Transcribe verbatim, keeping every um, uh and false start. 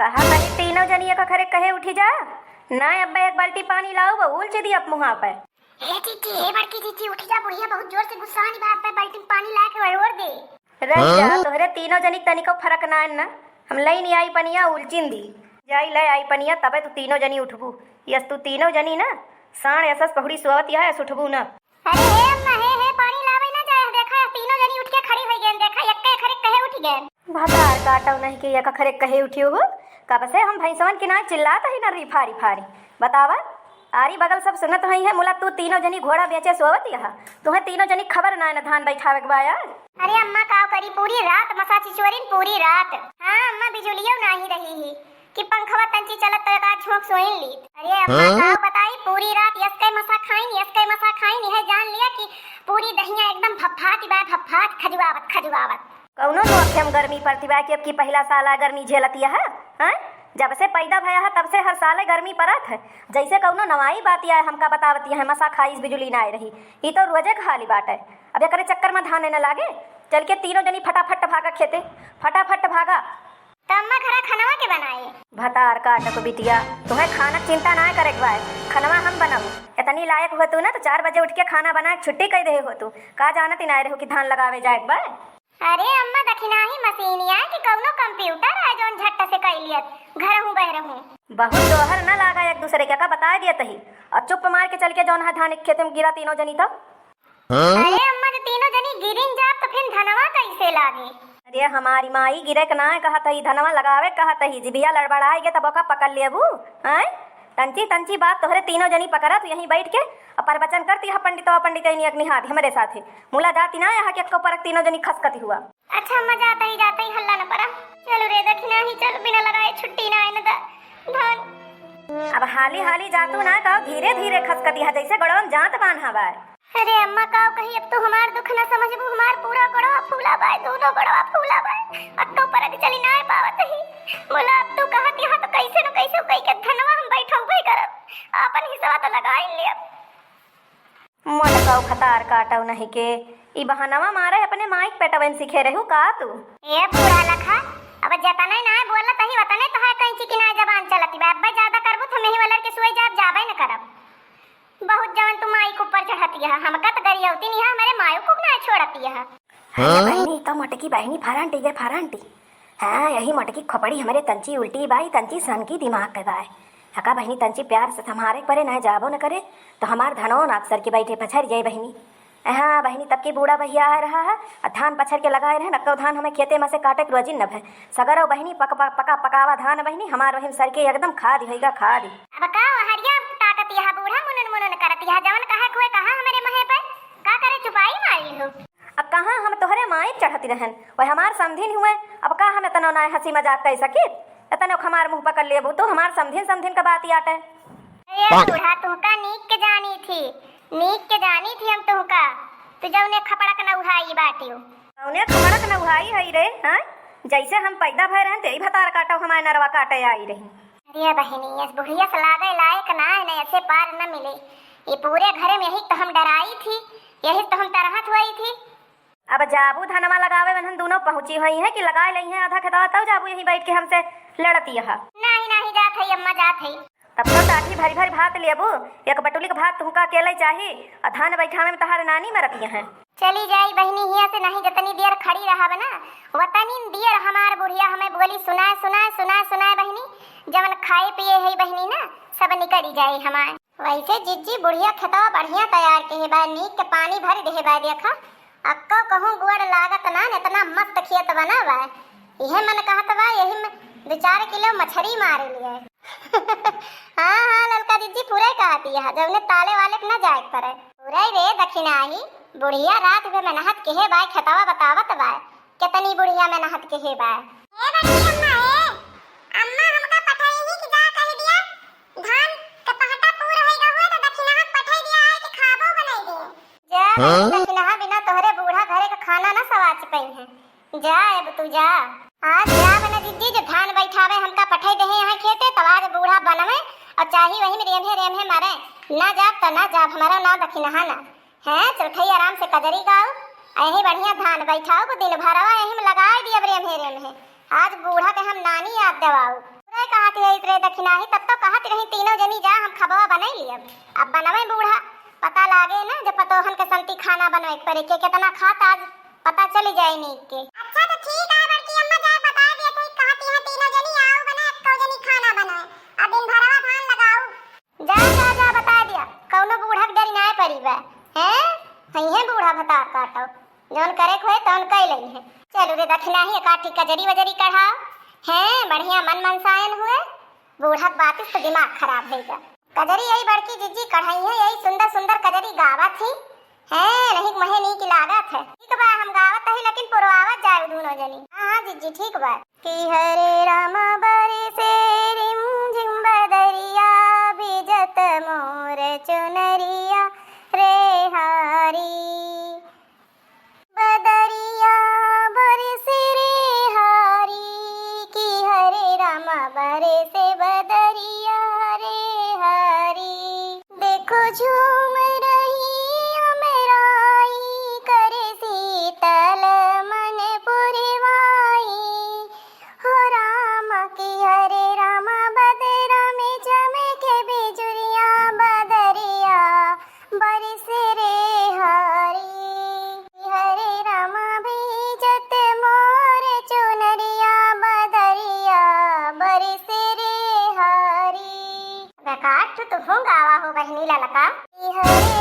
कहा तनी तीनों जनी एक खरे कहे उठी जा। ना अब्बे एक बाल्टी पानी लाउब, उलची दी अब मुँहा पे। हे जीजी, हे बड़की जीजी, उठी जा, बुढ़िया बहुत जोर से गुस्सानी बा, अब्बे बाल्टी में पानी ला के ओर दे। रह जा, हाँ? तोहरे तीनों जनी तनिको फरक ना है ना। हम लई नी आई पनिया, उलचिन दी। जाई ले आई पनिया, तबे तू तीनों जनी उठबू। यस तू तीनों जनी ना, साँढ़ यसस पहुड़ी सोवत यह, यस उठबू ना। अरे हे अम्मा, हे, हे, पानी लावे ना जाए, देखा, तीनों जनी उठ के खड़ी होई गएन, देखा, एक्के खरे कहे उठ गएन। भतार काटउ नहीं के एक खरे कहे उठी हो, कब से हम भैंसवन की ना चिल्लात ही ना रिफारी फारी। बतावा, आरी बगल सब सुनत होइहैं, मुला तू तीनों जनी घोड़ा बेचे सोवत यह, तुहैं तीनों जनी खबर ना है ना धान बैठावे के बा यार। अरे अम्मा, काव करी, पूरी रात मसा चिचोरिन, पूरी रात। हाँ अम्मा, बिजुलियो नाही रही ही कि पंखवा तंची चलत तो एक आध झोंक सोइन लीत। अरे अम्मा, हाँ? काव बताई, पूरी रात यस कई मसा खाइन, यस कई मसा खाइन, यह जान लिया कि पूरी दहिया एकदम भफात बा, भफात, खजुआवत, खजुआवत। कउनो नोखे में गर्मी पड़ती बा कि अब की पहिला साल आ गर्मी झेलत यह, हैं? जब से पैदा भया है तब से हर साल गर्मी पड़त है। जैसे कउनो नवाई बात आए हमका बतावत यह, मसा खाइस बिजुली ना आए रही। ई तो रोजे का हाली बाटे। अब एकरे चक्कर में धान न लागे, चल के तीनों जनी फटाफट भागा खेते, फटाफट भागा। त अम्मा घरा खनवा के बनाए? भतार काटक बिटिया, तुहैं खानक चिंता ना करे के बाय, खनवा हम बनाऊ। इतनी लायक हो तू ना तो चार बजे उठ के खाना बना के छुट्टी कई दे हो तू। का जानत ही ना रहो कि धान लगावे जाए के बाय? अरे अम्मा, दखिनाही मशीन आए कि कउनो computer आए जौन झट से कई लियत, घरहूँ बहरहूँ। बहुत दोहर न लागा एक दूसरे के, का बताए दियत ही। और चुप मार के चल के जौन है धान एक खेते में गिरा तीनों जनी तो। हाँ? अरे अम्मा, जो तीनों जनी गिरिन जाब तो फिर धनवा कैसे लागे? अरे हमारी माई, गिरे के ना कहत ही, धनवा लगावे कहत ही, जिभिया लड़बड़ाए गे तब ओका पकड़ लेबू, हैं? तंची तंची बात तोहरे तीनों जनी पकड़त यहीं बैठ के, और प्रवचन करती है पंडितवा पंडितैनी अग्निहाथ हमरे साथे। मुला जाती ना यहाँ के एक्को परक तीनों जनी खसकती हुआ। अच्छा अम्मा, जात ही, जात ही, हल्ला न परा। चलो रे दखिनाही, चल, बिना लगाए छुट्टी ना आए न दा धान। अब हाली हाली जातू ना कहो, धीरे धीरे खसकती है, जैसे गोड़वा में जांत बान्हा बाय। अरे अम्मा, काव कही, अब तू हमार दुख ना समझबू, हमार पूरा गोड़वा फूला बाय, दोनों गोड़वा फूला बाय। अब तो परक चली ना पावत ही। बोला, अब तू कहत यहाँ तो कैसे न कैसे कई के धनवा हम बैठौबे करब, आपन हिस्सा तो लगाई लेब। मोटकऊ भतार काटऊ नहीं के, ई बहानवा मारे अपने माई के पेटवे में सीखे रहू का तू? ए बूढ़ा लखा, अब जतने ना बोलत ही वतने तोहार कैंची की ना जबान चलती बा। अब्बे ज्यादा करबू तो हम यही वालर के सोई जाब, जाबे न करब। बहुत जवन तू माई के ऊपर चढ़ती है, हमका तो गरियौती नहीं है, हमारे मायू को ना छोड़ती है। हाँ? बहिनी, तो मोटकी बहिनी फरंटी गे फरंटी। हाँ, यही मोटकी खोपड़ी हमरे तंची उल्टी बाय, तंची सनकी दिमाग के बाय। अका बहिनी तंची प्यार से सम्हारे के परे, ना जाबो न करे, तो हमार धनवा ना अक्सर के बैठे पछर जाए बहिनी। हाँ बहिनी, तब की बूढ़ा भैया आए रहा है, आ धान पछर के लगाए रहे, नक्को धान हमें खेते में से काटे के रोजिन न भय। सगरो बहिनी पक, पक, पका, पकावा धान बहिनी, हमार वही में सर के एकदम खाद होइगा, खाद। अब का हरिया ताकत यह बूढ़ा मुनन मुनन करत यह, जवन कहा खुए कहा हमरे मुँहे पे, का करे चुपाई मारी हो। अब कहाँ हम तोहरे माई चढ़ती रहन, वह हमार समधिन हुए, अब का हम इतना ना हँसी मजाक कर सकित? इतने हमार मुँह पकड़ लेबू तो हमार समधिन समधिन का बात आटे। अरे बूढ़ा, तुहका नीक के जानी थी, नीक के जानी थी हम तुहका, तू जौने खपड़क नौहाई बाटियो। कौने खपड़क नौहाई हई रे, हाँ? जैसे हम पैदा भय रहन, तेई भतार काटो हमारे नरवा काटे आई रही। अरे बहिनी, इस बुढ़िया से लागे लायक ना है, न ऐसे पार न मिले। ये पूरे घरे में यही तो हम डराई थी, यही तो हम तरहत हुई थी। अब जाबू धनवा लगावे, वनहन दूनो पहुँची हुई है कि लगाए लई है आधा खेतवा, तब जाबू यहीं बैठ के हमसे लड़ती है। नहीं, नहीं जात है अम्मा, जात है। तब तो टाठी भरी भरी भात लेबू, एक बटुली के भात तुमका अकेले चाही, आ धान बैठावे में तहार नानी मरती है। चली जाई बहिनी हियाँ से, नहीं जतनी देर खड़ी रहब ना, वतनी देर हमार बुढ़िया हमें बोली सुनाए, सुनाए, सुनाए, सुनाए बहिनी, जवन खाए पिए है बहिनी ना, सब निकली जाए हमार। वैसे जिज्जी बुढ़िया खेतवा बढ़िया तैयार के है बा, नीक के पानी भर दे है बा, देखा, अक्को कहूँ गुड़ लागत ना, इतना मस्त खेत बना बा। इहे मन कहत बा, यही में दो चार किलो मछरी मार लिए। हाँ, हाँ, ललका जिज्जी पूरे कहती है, जौने ताले वाले के ना जाए के पड़े। पूरे रे दखिनाही, बुढ़िया रात में मेहनत के है बाय, खेतवा बतावत बाय, कितनी बुढ़िया मेहनत के है बाय। ए बड़ी अम्मा, ए, अम्मा हमका पठाई ही कि जा कह दिया, धान के पहटा पूर होई गए हुए तो दखिनाहा पठाई दिया है कि खाबो बनाई दे। जा, हाँ? दखिनाहा बिना तोहरे बूढ़ा घरे का खाना ना सवाच पई है। जा, अब तू जा। आज जा बना जिज्जी, जो धान बैठावे हमका पठाई दे यहाँ खेते, तब आज बूढ़ा बनवे और चाही वही में रेम्हे रेम्हे मरे। ना जाब तो ना जाब, हमारा ना दखिनाहा ना। हैं, चल खई आराम से कजरी गाओ, यही बढ़िया धान बैठाओ, को दिन भरवा यही में लगाई दिया रेम्हे रेम्हे। आज बूढ़ा के हम नानी याद देवाओ। यही रे दखिनाही, तब तो कहत रही तीनों जनी जा हम खबवा बनाई लियब। अब बनवे बूढ़ा, पता लागे ना जब पतोहन के संती खाना बनवे के परे, के केतना खात आज पता चली जाए नीक के। अच्छा तो ठीक है बड़की अम्मा, जाए बता दिया थे कहत यहाँ तीनों जनी आओ बने, एको जनी खाना बनवे, अब दिन भरवा धान लगाओ। जा जा जा बता दिया, कौनो बूढ़ा के डरी नाय परी बा। हैं, हइहे बूढ़ा भतार काटो, जौन करे के होए तौन कई लई है। चलू रे दखिनाही, एकाठी कजरी वजरी कढ़ाओ। हैं, बढ़िया मन मनसायन हुए, बूढ़ा के बातिस तो दिमाग खराब होइगा। कजरी यही बड़की जिज्जी कढ़ाई है, यही सुंदर सुंदर कजरी गावत ही। हैं, नहीं महे नीक लागत है। ठीक बा, हम गावत ही लेकिन पुरवावत जाए दोनों जनी। हाँ हाँ जिज्जी, ठीक बा। कि हरे रामा बरसे रिम झिम बदरिया, भिजत मोर चुनरिया रे हारी। बदरिया बरसे रे हारी, कि हरे रामा बरसे बदरिया रे हारी। देखो झूम रही अमराई, करे शीतल मन पुरवाई। हो राम कि हरे राम बदरा में चमके बिजुरिया, बदरिया बरसे रे हारी। हरे राम भीजत मोर चुनरिया, बदरिया बरसे रे हारी। बेकार तू तो गावा हो बहनी ललका। हरे